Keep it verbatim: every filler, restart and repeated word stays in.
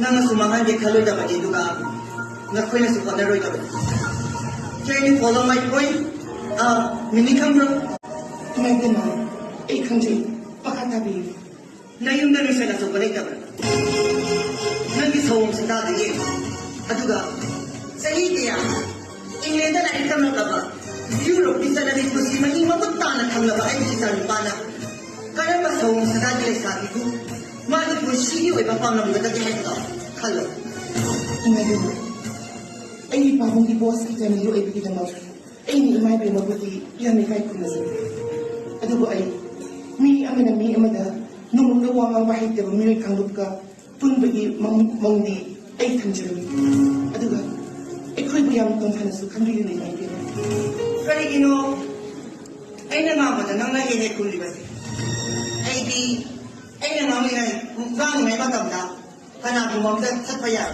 ꯅꯪꯅꯁꯨ ꯃꯥꯡꯍꯟꯒꯦ ꯈꯜꯂꯣꯏꯗꯕꯅꯤ, ꯑꯗꯨꯒ ꯅꯈꯣꯏꯅꯁꯨ ꯍꯣꯠꯅꯔꯣꯏꯗꯕꯅꯤ꯫ Can you follow my point? Ah, meaning ꯈꯪꯕ꯭ꯔꯣ? ꯏꯃꯥ ꯏꯕꯦꯝꯃ, ꯑꯩ ꯈꯪꯖꯩ꯫ ꯃꯈꯥ ꯇꯥꯕꯤꯌꯨ꯫ ꯅꯌꯨꯝꯗ ꯃꯤꯁꯟ ꯑꯆꯧꯕ ꯂꯩꯇꯕ꯭ꯔꯥ? ꯅꯪꯒꯤ ꯁꯑꯣꯡ ꯁꯛꯇꯥꯗꯨ ꯌꯦꯡꯉꯨ꯫ ꯑꯗꯨꯒ ꯆꯍꯤ ꯀꯌꯥ ꯏꯪꯂꯦꯟꯗ ꯂꯥꯏꯔꯤꯛ ꯇꯝꯂꯛꯂꯕ, ꯌꯨꯔꯣꯞꯀꯤ ꯆꯠꯅꯕꯤ ꯄꯨꯟꯁꯤ ꯃꯍꯤꯡ ꯃꯃꯨꯠ ꯇꯥꯅ ꯊꯝꯂꯕ ꯑꯩꯒꯤ ꯏꯆꯥꯅꯨꯄꯥꯅ ꯀꯔꯝꯕ ꯁꯑꯣꯡ ꯁꯗꯥꯒꯤ ꯂꯩꯁꯥꯕꯤꯕꯨ ꯃꯥꯒꯤ ꯄꯨꯟꯁꯤꯒꯤ ꯑꯣꯏꯕ ꯄꯥꯡꯂꯝꯒꯗꯒꯦ ꯍꯥꯏꯕꯗꯣ ꯈꯜꯂꯣ꯫ ꯏꯃꯥ ꯏꯕꯦꯝꯃ, ꯑꯩꯒꯤ ꯄꯥꯕꯨꯡꯒꯤ ꯕꯣꯁꯀꯤ ꯆꯠꯅꯕꯤ ꯑꯣꯏꯕꯒꯤꯗꯃꯛ ꯑꯩꯅ ꯏꯃꯥ ꯏꯕꯦꯝꯃꯕꯨꯗꯤ ꯌꯥꯝꯅ ꯏꯀꯥꯏ ꯈꯨꯝꯅꯖꯩ꯫ ꯑꯗꯨꯕꯨ ꯑꯩ ꯃꯤ ꯑꯃꯅ ꯃꯤ ꯑꯃꯗ ꯅꯣꯡꯃꯗ ꯋꯥ ꯉꯥꯡꯕ ꯍꯩꯇꯕ ꯃꯤꯑꯣꯏ ꯀꯥꯡꯂꯨꯞꯀ ꯄꯨꯟꯕꯒꯤ ꯃꯪ-, ꯃꯪꯗꯤ ꯑꯩ ꯊꯝꯖꯔꯨꯏ꯫ ꯑꯗꯨꯒ ꯑꯩꯈꯣꯏꯕꯨ ꯌꯥꯝ ꯇꯣꯟꯊꯅꯁꯨ ꯈꯟꯕꯤꯒꯅꯨ, ꯏꯃꯥ ꯏꯕꯦꯝꯃ꯫ ꯀꯔꯤꯒꯤꯅꯣ ꯑꯩꯅ ꯉꯥꯡꯕꯗ ꯅꯪꯅ ꯍꯦꯛ ꯍꯦꯛ ꯈꯨꯝꯂꯤꯕꯁꯦ? ꯑꯩꯗꯤ ꯑꯩꯅ ꯉꯥꯡꯂꯤꯉꯩ, ꯉꯥꯡꯂꯤꯉꯩ ꯃꯇꯝꯗ ꯀꯅꯥꯒꯨꯝꯕ ꯑꯃꯗ ꯆꯠꯄ ꯌꯥꯏ꯫